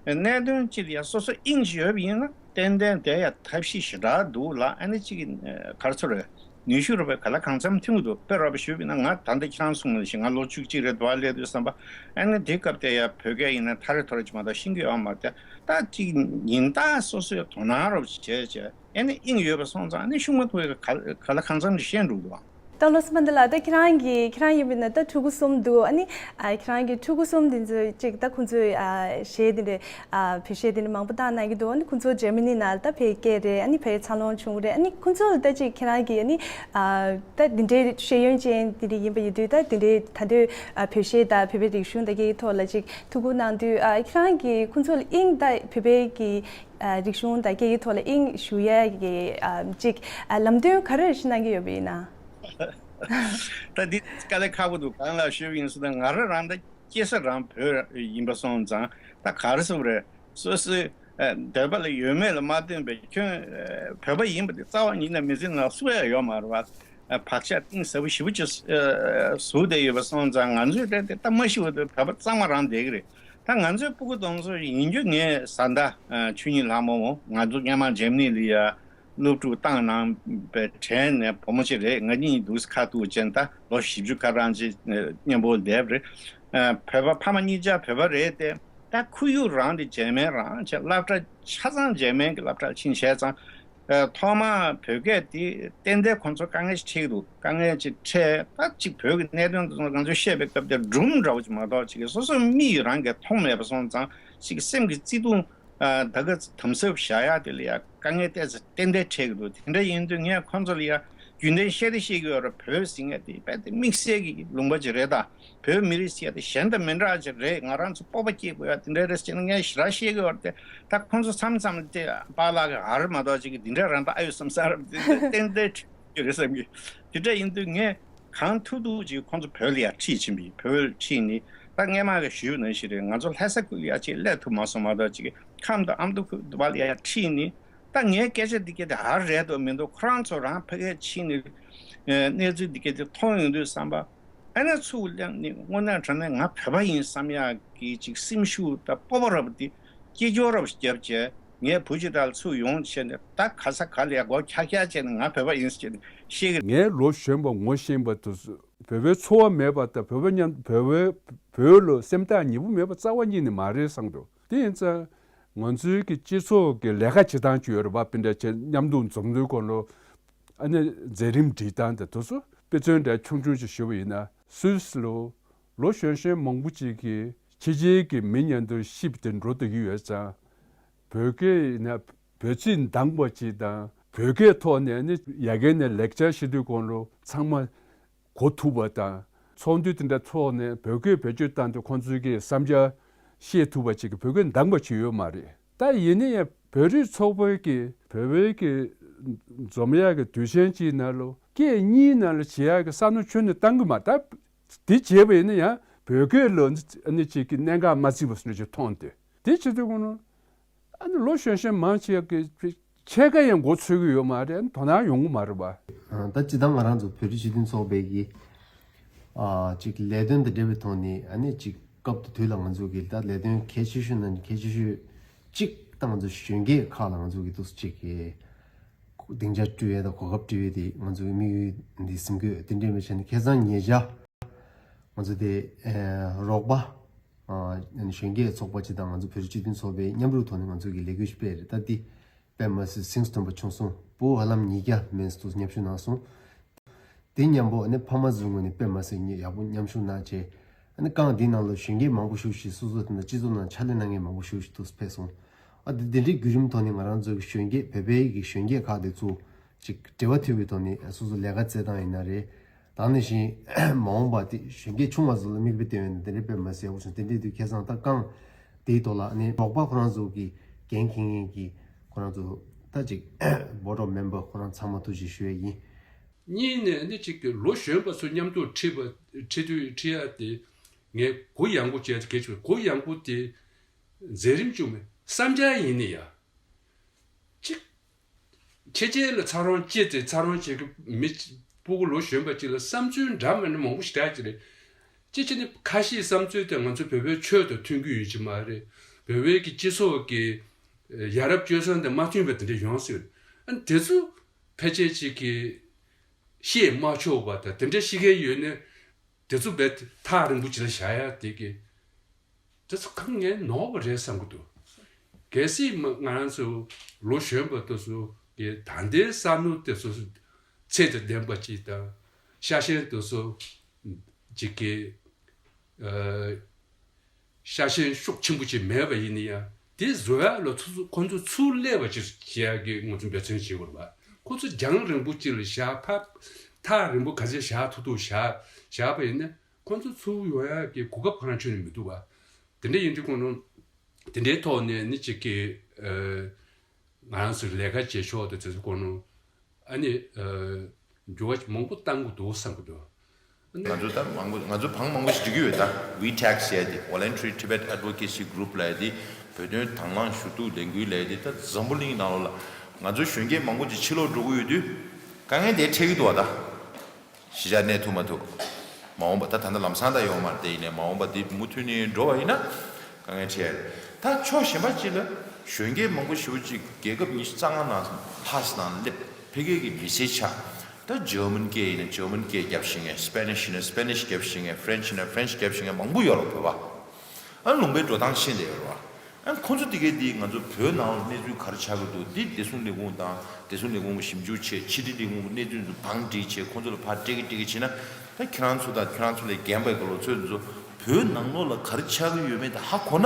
གནད་དོན་གཅིག་ལ་ཡ་སོ་སོ་དབྱིངས་ཤིག་ཡོད་པ་ཡིན་ན་ཏན་ཏན་དེ་ཡ་ཐབས་ཤེས་ཞེ་དྲག་འདུག་ལ། ཨ་ནི་གཅིག་གི་ག་རེ་ཟེར། ནུས་ཤུགས་རུ་བའི་ག་ལ་གང་འཚམ་ཐོན་གྱི་འདུག་དཔེ་ར་བ་ཞུས་པ་ཡིན་ན་ང་ད་ལྟ་ཁྱེད་རང་གསུངས་པ་ནང་བཞིན་ང་ལོ་བཅུ་གཅིག་རེད་འདུག་ཨ། སླེབས་དུས་ཙམ་པ་ཨ་ནི་དེ་སྐབས་དེ་ཡ་བོད་སྐད་ཡིན་ན་ཐ་རེ་ཐོ་རེ་ཅིག་མ་གཏོགས་ཤེས་ཀྱི་ཡོད་མ་རེད། ད་གཅིག་ཉིན་ལྟར་སོ་སོའི་དོ་སྣང་རུ་བྱས་བྱས་ཨ་ནི་དབྱིངས་ཡོད་པ་སོང་ཙང་ཨ་ནི་ཤུགས་མ་ཐུག་པའི་ག་ག་ལ་གང་འཚམ་ཅིག་ཤེས་འགྲོ་གི་འདུག་ད་བློ་བཟང་དཔལ་ལྡན་ལགས། ད་ཁྱེད་རང་གིས་ཁྱེད་རང་ཡིན་པ་ན་ད་ཕྲུ་གུ་གསུམ་འདུག་ཨ་ནི་ཨ་ཁྱེད་རང་གི་ཕྲུ་གུ་གསུམ་དེ་ཚོ་ཅིག་ད་ཁོང་ཚོས་ཨ་གཞས་དེ་འདྲ་ཨ་བོད་གཞས་དེ་འདྲ་མང་པོ་བཏང་གནང་གི་འདུག་ཨ་ནི་ཁོང་ཚོ་འཇར་མ་ནི་ནང་ལ་ད་ཕེབས་སྐད་རེད། ཨ་ནི་ཕེབས་འཚར་ལོངས་བྱུང་རེད། ཨ་ནི་ཁོང་ཚོ་ལ་ད་ཅིག་ཁྱེད་རང་གིས་ཨ་ནི་ཨ་ད་དེ་འདྲའི་ཤེས་ཡོན་ཅན་དེ་འདྲ་ཡིན་པ་ཡིན་དུས་ད་དེ་འདྲའི་ད་དུང་ཨ་བོད་གཞས་དང་བོད་པའི་རིག་གཞུང་དང་སྐད་ཡིག་ཐོག་ལ་ཅིག་ཐུགས་ཁུར་གནང་དུས་ཨ་ཁྱེད་རང་གིས་ཁོང་ཚོ་ལ་དབྱིངས་ད་བོད་པའི་གི་ཨ་རིག་གཞུང་དང་སྐད་ཡིག་ཐོག་ལ་དབྱིངས་ཞུགས་ཡ་གི་ཨ་ཅིག་ཨ་ལམ་སྟོན་ག་རེ་ཞིག་གནང་གི་ཡོད་པ་ཡིན་ན། ད་འདི་དཀའ་ལས་ཁག་པོ་འདུག་གང་ལ་ཞུས་པ་ཡིན་ཟེར་ན་ང་རང་རང་ད་སྐྱེས་ས་རང་བོད་ཡིན་པ་སོང་ཙང་ད་ག་རེ་ཟེར་དགོས་རེད། སོ་སོའི་ཨ་འདོད་པ་ལ་ཡོད་མེད་ལ་མ་ལྟོས་པའི་ཁྱོད་ཨ་བོད་པ་ཡིན་པ་དེ་རྩ་བ་ཉིད་ནས་མི་ཚེ་ནང་བསུ་ཡ་ཡོད་མ་རེད་བ། ཨ་བག་ཆགས་གཏིང་ཟབ་པོ་ཞེ་པོ་ཅིག་ཨ་བཟོས་བསྡད་ཡོད་པ་སོང་ཙང་ང་ཚོས་དེ་དེ་ལྟ་མ་ཤེས་པ་དེ་བོད་པ་གཙང་མ་རང་བསྡད་ཀྱི་རེད། ད་ང་ཚོའི་སྤུ་གུ་དེ་ཚོ་ཡིན་རྒྱུ་ངས་བཟའ་ཟླ་ཨ་ཆོས་ཉིད་ལྷ་མོ་མོ་ང་ཚོ་སྔོན་མ་འཇར་མ་ནི་ལ་ཡ་སློབ་ཕྲུག་བཏང་གནང་པའི་གྲས་ནས་བུ་མོ་ཅིག་རེད། ང་གཉིས་འདུག་སེ་ཁ་ཐུག་བྱས་ད་ལོ་བཞི་བཅུ་ཁ་གྲངས་ཅིག་མཉམ་པོ་བསྡད་པ་རེད། ཨ་བོད་པ་ཕ་མ་གཉིས་ཆ་བོད་པ་རེད་དེ། ད་ཁོར་ཡུག་རང་དེ་འཇར་མན་རང་བྱས། སློབ་གྲྭ་ཆ་ཚང་འཇར་མན་གྱི་སློབ་གྲྭར་ཕྱིན་བྱས་ཙང་། ཨ་ཐོག་མར་བོད་སྐད་དེ་ཏན་ཏན་ཁོང་ཚོར་དཀའ་ངལ་ཞིག་འཕྲད་ཀྱི་འདུག་དཀའ་ངལ་ཅིག་འཕྲད། ད་ཅིག་བོད་ཀྱི་གནད་དོན་དེ་ཚོ་ང་ཚོས་བཤད་པའི་སྐབས་དེར་སྒྲུང་འདྲ་བོ་ཅིག་མ་གཏོགས་ཅིག་སོ་སོའི་མིག་རང་གིས་མཐོང་མེད་པ་སོང་ཙང་ཅིག་སེམས་ཀྱི་བརྩེ་དུང་ཨ་ད་ག་དམ་ཟབ་བཞག་ཡག་དེ་ལ་ཡ་དཀའ་ངལ་ཏོག་ཙམ་ཏན་ཏན་འཕྲད་ཀྱི་འདུག་དེ་འདྲ་ཡིན་དུས་ངས་ཁོང་ཚོ་ལ་ཡ་རྒྱུན་ལྡན་བཤད་དེ་བཤད་ཀྱི་ཡོད་རེད། བོད་ཟེར་མཁན་དེ་རྦད་དེ་དམིགས་བསལ་གྱི་ལུང་པ་ཅིག་རེད། ད་བོད་མི་རིགས་ཟེར་ཡ་དེ་གཞན་དང་མི་འདྲ་ཅིག་རེད། ང་རང་ཚོ་སྤོབས་པ་སྐྱེ་དགོས་ཡ་དེ་འདྲ་རེད་ཟེར་ནས་ངས་ཞེ་དྲག་བཤད་ཀྱི་ཡོད་རེད་དེ། ད་ཁོང་ཚོ་མཚམས་མཚམས་དེ་པཱ་ལགས་ཀྱི་ཨར་མ་གཏོགས་ཅིག་གི་དེ་འདྲ་རང་ད་ཨ་ཡོད་བསམ་ས་རེད་དེ་ཏན་ཏན་ཡོད་རེད་བསམ་གི། དེ་འདྲ་ཡིན་དུས་ངས་གང་ཐུབ་ཐུབ་ཅིག་ཁོང་ཚོ་བོད་ལ་ཡར་ཁྲིད་ཕྱིན་པ་ཡིན། བོད་ལ་ཁྲིད་ནས་ད་སྔས་མ་གི་ཞུས་པ་ནང་བཞིན་རེད། ང་ཚོ་ལྷ་ས་ཁུལ་ལ་ཡར་ཅིག་སླེབས་ཐུབ་མ་སོང་མ་གཏོགས་ཅིག་ཁམས་དང་ཨ་མདོ་ཁུལ་དུ་བ་ལ་ཡར་ཁྲིད་ནས་ད་ངའི་སྐད་ཆ་འདི་སྐད་དེ་ཨར་རེད་དོ་མི་འདུག་ཁོ་རང་ཚོ་རང་ཕ་གིར་ཕྱིན་ནས་ཨ་གནས་ཚུལ་འདི་སྐད་དེ་མཐོང་ཡོང་དུས་ཙམ་པ། ཨ་ནི་ཚུར་སླེབས་ནས་དངོས་གནས་དྲང་གནས་ང་བོད་པ་ཡིན་བསམ་ཡག་གི་ཅིག་སེམས་ཤུགས་དང་སྤོབས་པ་རབ་དེ་སྐྱེ་སྦྱོར་རབ་བརྒྱབ་བྱས་ངས་བུ་ཅིག་དང་ཚུར་ཡོང་བྱས་ནས་ད་ག་ས་ག་ལ་ཡ་སྒོ་ཁྱག་ཁྱག་བྱས་ནས་ང་བོད་པ་ཡིན་ཟེར་བྱས་ནས་བཤད་གི། ངའི་ལོ་གཞོན་པ་ངོ་ཤེས་པ་དེ་ཚོ་བོད་པའི་ཚོར་བ་མེད་པ་དང་བོད་པ་མཉམ་བོད་པའི་བོད་ལ་སེམས་ཐག་ཉེ་པོ་མེད་པ་རྩ་བ་ཉིད་ནས་མ་རེད་བསམ་འདུག་དེ་ཡིན་ཙང་ང་ཚོའི་གི་སྤྱི་ཚོགས་ཀྱི་ལས་ཀ་བྱེད་སྟངས་ཅིག་ཡོད་རེད་པ། དཔེ་འདྲ་བྱས་མཉམ་འདུག་འཛོམས་འདུའི་སྐོར་ལ་ཨ་ནི་མཛད་རིམ་སྒྲིག་སྟངས་དེ་དེ་ཚོ་དཔེ་མཚོན་འདྲ་ཆུང་ཆུང་ཞིག་ཞུ་བ་ཡིན་ན། སུད་སི་ལོ་ལོ་གཞོན་གཞོན་མང་པོ་ཅིག་གིས་ཕྱི་རྒྱལ་གྱི་མི་མཉམ་དུ་གཤིབ་སྟེ་འགྲོ་བསྡད་ཀྱི་ཡོད་ཙང་། བོད་སྐད་ཡིན་ན་བོད་ཚིག་འདང་བ་ཅིག་དང་བོད་སྐད་ཐོག་ནས་ནི་ཡ་གི་ནས་ལེགས་ཆ་ཞུ་དུས་གོང་ལོ་ཚང་མ་གོ་ཐུབ་པ་དང་ཚོགས་འདུ་དེ་འདྲ་ཚོགས་ནས་བོད་སྐད་བེད་སྤྱོད་བཏང་དུས་ཁོང་ཚོའི་གི་བསམ་འཆར་བཤད་ཐུབ་པ་ཅིག་གི་བོད་སྐད་འདང་བ་ཅིག་ཡོད་མ་རེད། ད་ཡིན་ན་ཡང་བོད་རིགས་ཚོགས་པའི་གི་བོད་པའི་གི་འཛོམས་ཡག་གི་དུས་ཆེན་གཅིག་ནང་ལོ་སྐད་གཉིས་ནང་ལ་བྱེད་ཡག་གི་བསམ་བློ་ཁྱོན་ནས་བཏང་གི་མ། ད་དེ་བྱས་པ་ཡིན་ན་ཡང་བོད་སྐད་ལ་ཨ་ནི་ཅིག་གི་གནད་འགག་མ་བརྩི་བ་སོགས་ཅིག་མཐོང་སྟེ། དེ་བྱེད་དུས་ཁོ་ན་ཨ་ནི་ལོ་གཞོན་གཞོན་མང་ཆེ་གི་ཕྱེད་ཀ་ཡང་མགོ་ཚོས་ཀྱི་ཡོད་མ་རེད། དོ་སྣང་ཡོང་གི་མ་རེད་པ། ད་སྤྱིར་བཏང་ང་རང་ཚོ་བོད་རིགས་སྤྱི་མཐུན་ཚོགས་པའི་གི་ཨ་ཅིག་ལས་དོན་དང་འབྲེལ་བའི་ཐོག་ནས་ཨ་ནི་ཅིག་སྐབས་དང་དུས་ལ་ང་ཚོ་གི་ད་ལས་དོན་གལ་ཆེ་ཤོས་ནང་གལ་ཆེ་ཤོས་གཅིག་ད་ང་ཚོ་གཞོན་སྐྱེས་ཁག་ལ་ང་ཚོ་གི་འདུག་སེ་ཅིག་གི་སྡིངས་ཆ་སྤྲོད་ཡས་དང་གོ་སྐབས་སྤྲོད་ཡས་དེ་ང་ཚོའི་དམིགས་ཡུལ་འདི་ཟིན་དགོས། དེ་འདྲས་མེད་བྱས་ནས་ཁ་སང་ཉེ་ཆར་ང་ཚོ་དེ་ཨེ་རོགས་པ་ཨ་གཞོན་སྐྱེས་ཚོགས་པ་སྤྱི་དང་ང་ཚོ་བོད་རིགས་སྤྱི་མཐུན་ཚོགས་པའི་མཉམ་རུབ་ཐོག་ནས་ང་ཚོ་གི་ལས་འགུལ་ཞིག་སྤེལ་རེད། ད་འདི་དཔེ་མ་སྲིད་སེམས་སྟོན་པ་བྱུང་སོང་། བུ་ཧ་ལམ་ཉིས་བརྒྱ་མིན་འདུག་མཉམ་ཞུགས་གནང་སོང་། དེ་མཉམ་པོ་ཨ་ནི་ཕ་མ་ཚོའི་ངོས་ནས་དཔེ་མ་སྲིད་ཡག་པོ་མཉམ་ཞུགས་གནང་བྱས། ཨ་ནི་རྐང་འདིའི་ནང་ལ་གཞོན་སྐྱེས་མང་པོ་ཞེ་པོ་ཞིག་སོ་སོ་དེ་འདྲ་སྤྱི་ཚོགས་ནང་ཕྱག་ལས་གནང་མཁན་མང་པོ་ཞེ་པོ་ཞིག་འདུག་སེ་ཕེབས་སོང་། ཨ་དེ་དེ་འདྲའི་བརྒྱུད་རིམ་ཐོག་ནས་ང་རང་ཚོའི་གཞོན་སྐྱེས་བོད་པའི་གི་གཞོན་སྐྱེས་ཁག་དེ་ཚོ་ཅིག་འབྲེལ་བ་མཐུད་པའི་ཐོག་ནས་སོ་སོ་ལས་ཀ་བཙལ་སྟངས་ཡིན་ན་རེད། ད་ནང་བཞིན་མ་འོངས་པ་དེ་གཞོན་སྐྱེས་ཆུང་བ་ཚོ་ལ་མིག་དཔེ་སྟོན་ཡོད་ན་དེ་འདྲའི་དཔེ་མ་སྲིད་ཡག་པོ་བྱུང་། དེ་འདྲའི་དུས་ཁ་སང་ད་རྐང་དེའི་ཐོག་ལ་ནི་རོགས་པ་ཁོ་རང་ཚོ་གི་འགན་འཁྱེར་མཁན་གྱི་ཁོ་རང་ཚོ་ད་ཅིག་board of member ཁོ་རང་ཚང་མ་ཐུགས་རྗེ་ཞུ་ཡས་ཡིན། གཉིས་ནས་ནི་གཅིག་གི་ལོ་གཞོན་པ་ཚོ་མཉམ་དུ་ཁྲིད་པ་ཁྲིད་དུས་ཁྲིད་ཡ་དེ་ངས་གུ་ཡངས་པོ་བྱས་ཏེ་གལ་ཆེ་བ། གུ་ཡངས་པོ་དེ་མཛད་རིམ་བཅུ་མེད་བསམ་འཆར་ཡིན་ནི་ཡ། གཅིག་ཁྱེད་ཅག་ལ་ཚ་རོང་སྐྱེས་ཏེ་ཚ་རོང་སྐྱེས་ཀྱི་མི་སྤུ་གུ་ལོ་གཞོན་པ་གཅིག་ལ་བསམ་ཚུལ་འདྲ་མི་འདྲ་མང་པོ་ཞིག་རག་གི་རེད། སྐྱེས་ཆེ་ནི་ཁ་ཤས་བསམ་ཚུལ་དེ་ང་ཚོ་བོད་པའི་ཆོས་དང་མཐུན་གྱི་ཡོད་ཀྱི་མ་རེད། བོད་པའི་གི་སྤྱི་ཚོགས་ཀྱི་ཡ་རབས་སྤྱོད་བཟང་དང་མ་མཐུན་པ་དེ་འདྲ་ཡོང་སྲིད། ཨ་ནི་དེ་ཚོ་ཕལ་ཆེར་ཅིག་གིས་བཤད་མ་ཆོག་པ་དང་དེ་འདྲ་བཤད་མཁན་ཡོད་ན། དེ་ཚོ་རྦད་དེ་ཐག་རིང་པོ་ཅིག་ལ་བཞག་ཡ་དེ་གི། དེ་ཚོ་གང་ངས་ནོར་བ་རེད་བསམ་གི་འདུག་གལ་སྲིད་མ་ང་རང་ཚོ་ལོ་གཞོན་པ་དེ་ཚོ་གི་ད་ལྟའི་བསམ་བློ་དེ་ཚོ་ཚད་དང་ལྡན་པ་ཅིག་དང་། ཤ་ཞེན་དེ་ཚོ་ཅིག་གི་ཨ་ཤ་ཞེན་ཤུགས་ཆེན་པོ་ཅིག་མེད་པ་ཡིན་ན་ཡང་། དེ་བཟོ་ཡ་ལ་ཚུར་ཁོ་ཚོ་ཚུར་སླེབས་པ་ཅིག་བྱེད་ཡ་གི་ང་ཚོ་འབད་བརྩོན་བྱེད་དགོས་རེད་པ། ཁོ་ཚོ་རྒྱང་རིང་པོ་ཅིག་ལ་བཞག་ཕ། ཐག་རིང་པོ་ག་ཚད་བཞག་ཐུབ་ཐུབ་བཞག་བཞག་པ་ཡིན་ན། ཁོ་ཚོ་ཚུར་ཡོང་ཡག་གི་གོ་སྐབས་གང་ཡང་ཁྱོན་ནས་མི་འདུག་བ། དེ་འདྲ་ཡིན་དུས་ཁོ་ནོ། དེ་འདྲའི་ཐོག་ནས་ནི་གཅིག་གི་ཨ་ང་རང་ཚོའི་ལས་ཀ་བྱེད་ཕྱོགས་དེ་ཚོ་ཁོ་ནོ། ཨ་ནི་ཨ་འགྱུར་བ་མང་པོ་གཏང་དགོས་འདུག་བསམ་གི་འདུག་ང་ཚོ་ད་མང་པོ་ང་ཚོ་བང་མང་པོ་ཞིག་སྒྲིག་གི་ཡོད། ད་WeTACS་ཟེར་ཡ་དེ། Voluntary Tibet Advocacy Group་ལབ་ཡ་དེ། བོད་དོན་དང་བླངས་ཞུ་གཏུག་ལས་འགུལ་ལབ་ཡ་དེ། ད་འཛམ་བུ་གླིང་ནང་ལོགས་ལ་ང་ཚོ་གཞོན་སྐྱེས་མང་པོ་ཅིག་ཕྱི་ལོགས་འགྲོ་གི་ཡོད་དུས། དཀའ་ངལ་དེ་འཕྲད་ཀྱི་འདུག་བ། ད་གཞིས་ཆགས་གནས་ཐུབ་མ་ཐུབ། མ་འོངས་པ་ད་ད་ལྟ་ལམ་སང་ད་ཡོང་མ་རེད། དེ་ཡིན་ནའི་མ་འོངས་པ་འདི་མུ་མཐུད་ནས་འགྲོ་བ་ཡིན་ན་དཀའ་ངལ་འཕྲད་ཡ་རེད། ད་ཕྱོགས་གཞན་པ་ཅིག་ལ་གཞོན་སྐྱེས་མང་པོ་ཞེ་པོ་ཅིག་རྒྱལ་ཁབ་ཉི་ཤུ་རྩ་ལྔ་ནང་ལྷག་ཙམ་ནང་སླེབས། ཕ་གི་གི་མི་སེར་ཆགས། ད་German་སྐད་ཡིན་ན་German་སྐད་རྒྱབ་ཤེས་མཁན། Spanish་ཡིན་ན་Spanish་རྒྱབ་ཤེས་མཁན། French་ཡིན་ན་French་རྒྱབ་ཤེས་མཁན་མང་པོ་ཡོད་རེད་བོད་པ། ཨ་ལུང་པའི་འགྲོ་སྟངས་ཤེས་བསྡད་ཡོད་རེད་བ། ཨ་ཁོང་ཚོ་དེ་གས་དེ་ང་ཚོ་བོད་ནང་ལ་གནས་ཚུལ་ག་རེ་ཆགས་ཀྱི་འདུག་འདི་བདེ་སྲུང་ལས་ཁུངས་དང་། བདེ་སྲུང་ལས་ཁུངས་ཞིབ་འཇུག་བྱས། ཕྱི་དྲིལ་ལས་ཁུངས་གནས་ཚུལ་ཚོ་བང་བསྒྲིགས་བྱས། ཁོང་ཚོ་ལ་ཕར་སྤྲད་ཀྱི་སྤྲད་ཀྱི་བྱས་ན། ད་ཁྱེད་རང་ཚོ་དང་ཁྱེད་རང་ཚོ་ལས་རྒན་པའི་ག་ལོ་ཚོད་ཚོ་བོད་ནང་ལོགས་ལ་ག་རེ་ཆགས་ཀྱི་ཡོད་མེད་དེ་ཧ་གོ་ན།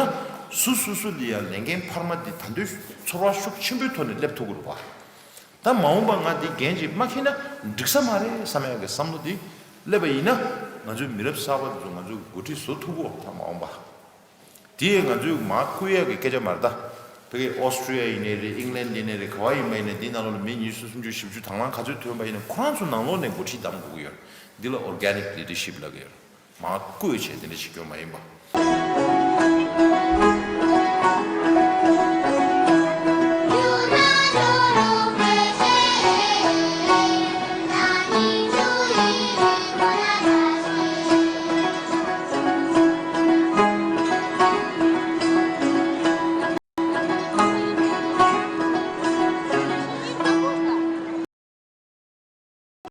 སུ་སུ་སུ་ལ་ཡང་ལས་འགན་འཕར་མ་འདི་ད་དུང་ཚོར་བ་ཤུགས་ཆེན་པོའི་ཐོག་ནས་སླེབས་ཐུབ་ཀྱི་རེད་བ། ད་མ་འོངས་པ་ང་འདི་འགན་ཅིག་མ་འཁྱེར་ན་འགྲིག་ས་མ་རེད་བསམ་ཡག་གི་བསམ་བློ་འདི་སླེབས་པ་ཡིན་ན། ང་ཚོའི་མི་རབས་གསར་པ་འདི་ཚོ་ང་ཚོའི་འགོ་ཁྲིད་བཟོ་ཐུབ་གོ། ད་མ་འོངས་པ་དེ་ང་ཚོས་མར་བསྐུལ་ཡག་གི་སྐད་ཆ་མ་རེད་ད། ཕ་གི་ཨོ་སི་ཀྲི་ཡ་ཡིན་ནའི་རེད། ཨིང་ལན་ཡིན་ནའི་རེད། ག་བ་ཡིན་པ་ཡིན་ནའི་འདི་ནང་ལོགས་ལ་མི་ཉི་ཤུ་སུམ་ཅུ་བཞི་བཅུ་དང་བླངས་ག་ཚོད་ཐོན་པ་ཡིན་ནའི་ཁོ་རང་ཚོ་ནང་ལོགས་ནས་འགོ་ཁྲིད་གདམ་དགོས་ཀྱི་ཡོད་རེད། འདི་ལ་organic leadership་ལབ་ཀྱི་ཡོད་རེད། མར་བསྐུལ་བྱས་དེ་འདྲ་བྱེད་རྒྱུ་མ་ཡིན་པ།